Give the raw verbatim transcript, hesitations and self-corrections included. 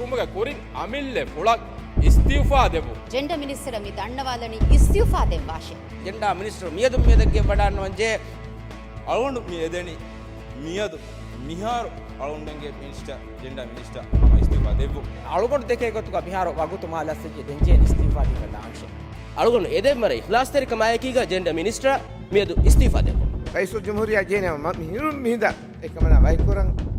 ކުރުމުގެ ކުރިން އަމިއްލަ ފުޅަށް އިސްތިއުފާ ދެއްވުން. ޖެންޑަ މިނިސްޓަރ މި ދަންނަވާލަނީ އިސްތިއުފާ ދެއްވާށޭ. ޖެންޑާ މިނިސްޓަރު މިއަދު މިއަދެއްގެ ވަޑާން ނުވަންޖެ. އަޅުގަނޑު މި އެދެނީ މިއަދު މިހާރު އަޅުގަނޑުގެ މިނިސްޓަރ، ޖެންޑާ މިނިސްޓަރ ހަމަ އިސްތިއުފާ ދެއްވުން. އަޅުގަނޑު ދެކޭ ގޮތުގަ މިހާރު ވަގުތު މާ ލަސްވެއްޖެ ދެންޖެހޭނެ އިސްތިއުފާ ދީފަ ދާންށޭ. އަޅުގަނޑު އެދެން ވަރަށް އިޚްލާޞްތެރިކަމާއެކީގަ ޖެންޑާ މިނިސްޓަރ މިއަދު އިސްތިއުފާ ދެއްވުން. ރައީސުލްޖުމްހޫރިއްޔާ ޖެހޭނެ މަ-، މި-، މިހިރުން މިހިނދާ އެކަމަނާ ވަކިކުރަން.